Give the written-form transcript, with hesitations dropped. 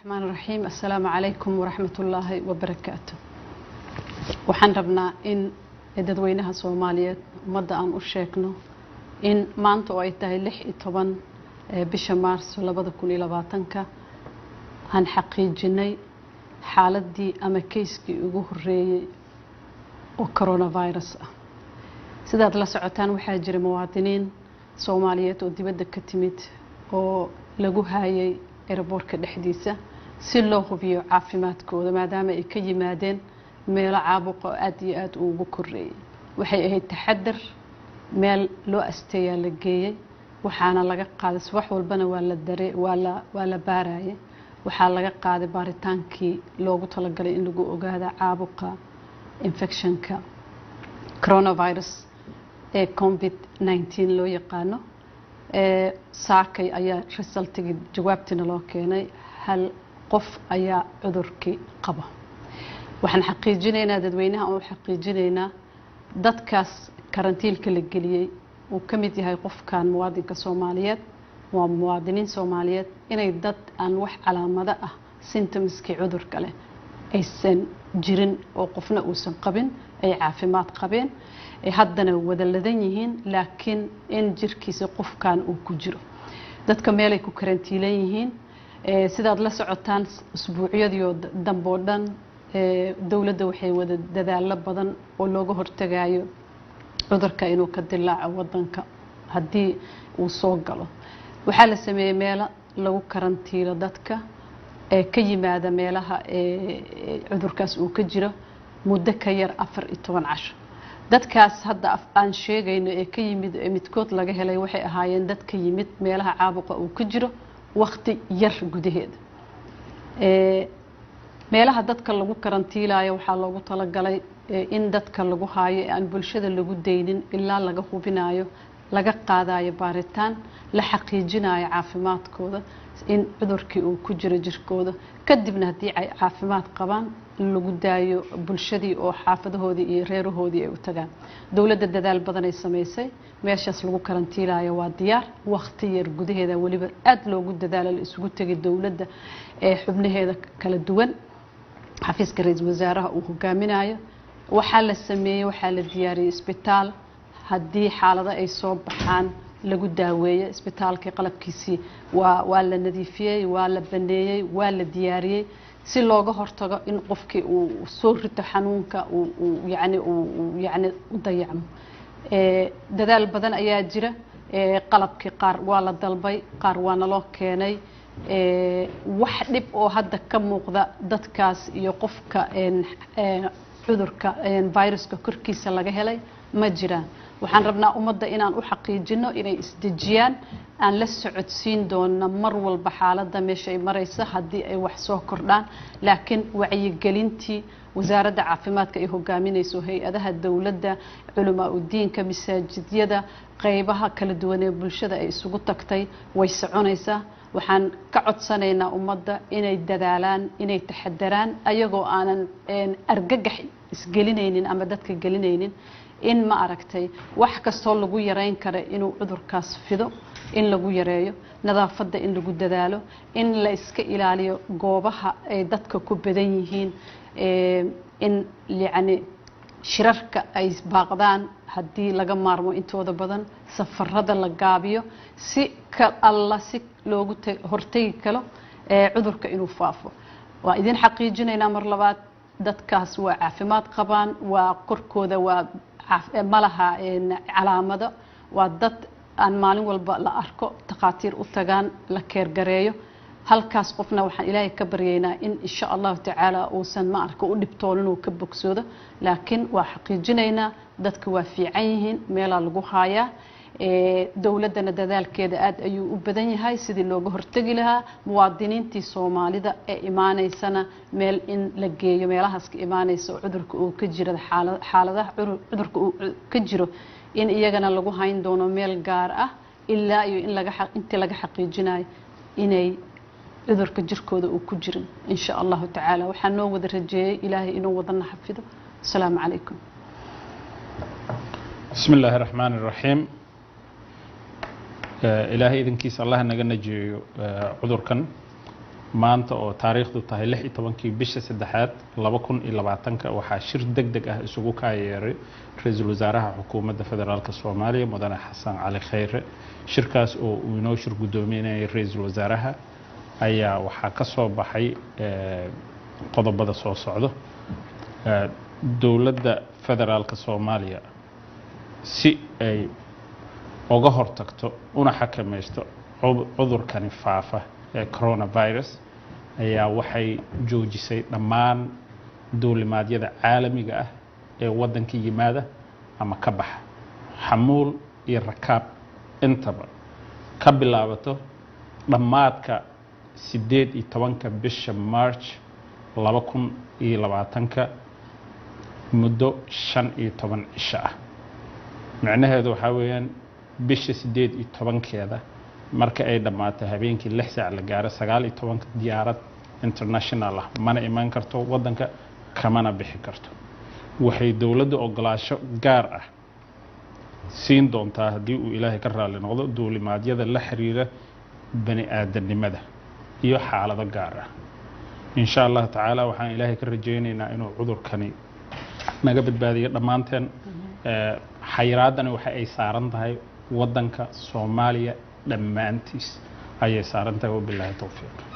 Raxmaan raxiim. Assalaamu calaykum waraxmatullaahi wabarakaatu. Waxaan rabnaa in dadweynaha Soomaaliyeed, ummadda aan u sheegno in maanta oo ay tahay 16 bisha Maarso 2020-ka aan xaqiijinay xaaladdii ama kayskii ugu horreeyey oo coronavirus ah. Sidaad la socotaan, waxaa jira muwaadiniin Soomaaliyeed oo dibadda ka timid oo lagu haayay airportka dhexdiisa si loo hubiyo caafimaadkooda, maadaama ay ka yimaadeen meelo caabuqa oo aada iyo aada ugu koreeyay. Waxay ahayd taxadar, meel loo asteeyaa la geeyey, waxaana laga qaaday subax walbana waa la dare waa la baarayay. Waxaa laga qaaday baaritaankii loogu talagalay in lagu ogaado caabuqa infectionka coronavirus ee COVID-19 loo yaqaano. Saakay ayaa resultigii, jawaabtiina loo keenay. Hal qof ayaa cudurkii qaba. Waxaan xaqiijinaynaa, dadweynaha oo xaqiijinaynaa, dadkaas karantiilka la geliyey uu ka mid yahay qofkan muwaadinka Soomaaliyeed, waa muwaadiniin Soomaaliyeed, inay dad aan wax calaamado ah, symptomskii cudurka leh aysan jirin oo qofna uusan qabin, ay caafimaad qabeen, ay haddana wada ladan yihiin, laakiin in jirkiisa qofkan uu ku jiro. Dadka meelay ku karantiilan yihiin. Sidaad la socotaan, usbuucyadii oo dambe oo dhan dowladda waxay wada dadaalo badan oo looga hortagayo cudurka inuu ka dilaaco wadanka. Haddii uu soo galo, waxaa la sameeyey meelo lagu karantiilo dadka ee ka yimaada meelaha cudurkaas uu ka jiro muddo ka yar 14 casho. Dadkaas hadda aan sheegayno ee ka yimid, ee midkood laga helay, waxay ahaayeen dad ka yimid meelaha caabuqa uu ka jiro wakti yar gudaheeda. Meelaha dadka lagu karantiilayo waxaa loogu talagalay in dadka lagu haayo ee aan bulshada lagu daynin ilaa laga hubinayo, laga qaadayo baaritaan, la xaqiijinayo caafimaadkooda, in cudurkii uu ku jiro jirkooda. Kadibna haddii ay caafimaad qabaan, lagu daayo bulshadii oo xaafadahoodii iyo reerahoodii ay u tagaan. Dowladda dadaal badan ay samaysay. Meeshaas lagu karantiilayo waa diyaar. Wakti yar gudaheeda weliba aada loogu dadaalo, la isugu tegay dowladda ee xubnaheeda kala duwan, xafiiska ra-iisul wasaaraha uu hogaaminayo. Waxaa la sameeyey, waxaa la diyaariyey isbitaal haddii xaalado ay soo baxaan lagu daaweeyo. Isbitaalkii qalabkiisii waa la nadiifiyey, waa la baneeyey, waa la diyaariyey si looga hortago in qofkii uu soo rito xanuunka uu yani uu yani u dayacmo. Dadaal badan ayaa jira. Qalabkii qaar waa la dalbay, qaar waa naloo keenay. Wax dhib oo hadda ka muuqda dadkaas iyo qofka cudurka viruska korkiisa laga helay ma jiraan. Waxaan rabnaa ummadda inaan u xaqiijino inay isdejiyaan. Aan la socodsiin doona mar walba xaaladda meesha ay maraysa haddii ay wax soo kordhaan, laakiin wacyigelintii wasaaradda caafimaadka ay hogaaminayso, hay-adaha dowladda, culamaa udiinka, masaajidyada, qeybaha kala duwan ee bulshada ay isugu tagtay way soconaysaa. Waxaan ka codsanaynaa ummadda inay dadaalaan, inay taxadaraan, ayagoo aanan argagax isgelinaynin ama dadka gelinaynin, in ma aragtay wax kastoo lagu yareyn kara inuu cudurkaas fido in lagu yareeyo, nadaafadda in lagu dadaalo, in la iska ilaaliyo goobaha ay dadka ku badan yihiin, in yacni shirarka ay baaqdaan haddii laga maarmo intooda badan, safarada la gaabiyo, si ka alla si loogu hortegi karo cudurka inuu faafo. Waa idin xaqiijinaynaa mar labaad, dadkaas waa caafimaad qabaan, waa korkooda waa ma laha calaamado. Waa dad aan maalin walba la arko, takhaatiir u tagaan, la keergareeyo. Halkaas qofna waxaan Ilaahay ka baryaynaa in insha Allahu tacaala uusan ma arko u dhibtoonin, uu ka bogsoodo. Laakiin waa xaqiijinaynaa, dadka waa fiican yihiin, meelaa lagu haayaa. Dowladdana dadaalkeeda aad ayuu u badan yahay sidii looga hortegi lahaa. Muwaadiniintii Soomaalida ee imaaneysana meel in la geeyo, meelahaas ka imaaneysa oo cudurka uu ka jiro, xaaladaha cudurka uu ka jiro, in iyagana lagu hayn doono meel gaar ah ilaa iyo in laga intii laga xaqiijinayo inay cudurka jirkooda uu ku jirin, insha Allahu tacaala. Waxaa noo wada rajeeyey Ilaahay inuu wadana xafido. Asalaamu calaykum. Bismi illaahi raxmaan iraxiim. Ilaahay idinkiisa Allah naga najeeyo cudurkan. Maanta oo taariikhdu tahay 16-kii bisha saddexaad 2020-ka, waxaa shir deg deg ah isugu kaayeeray ra-iisul wasaaraha Xukuumadda Federaalka Soomaaliya, Mudane Xasan Cali Khayre. Shirkaas oo uu inoo shir guddoominayay ra-iisul wasaaraha ayaa waxaa ka soo baxay qodobada soo socdo. Dowladda Federaalka Soomaaliya, si ay uga hortagto una xakamaysto cudurkani faafa ee coronavirus, ayaa waxay joojisay dhammaan duulimaadyada caalamiga ah ee waddanka yimaada ama ka baxa, xamuul iyo rakaab intaba, ka bilaabato dhammaadka 18-ka bisha March 2020-ka, muddo 15 cisho ah. Micnaheedu waxaa weeyaan, bisha 18-keeda marka ay dhammaato, habeenkii 6 saac la gaaro, 19-ka, diyaarad international ah mana imaan karto waddanka, kamana bixi karto. Waxay dowladda ogolaasho gaar ah siin doontaa, haddii uu Ilaahay ka raali noqdo, duulimaadyada la xiriira bani aadamnimada iyo xaalado gaar ah, insha Allahu tacaala. Waxaan Ilaahay ka rajaynaynaa inuu cudurkani naga badbaadiyo dhammaanteen. Xayiraadani waxa ay saaran tahay waddanka Soomaaliya dhammaantiis ayay saaran tahay. Wabilaahi towfiiq.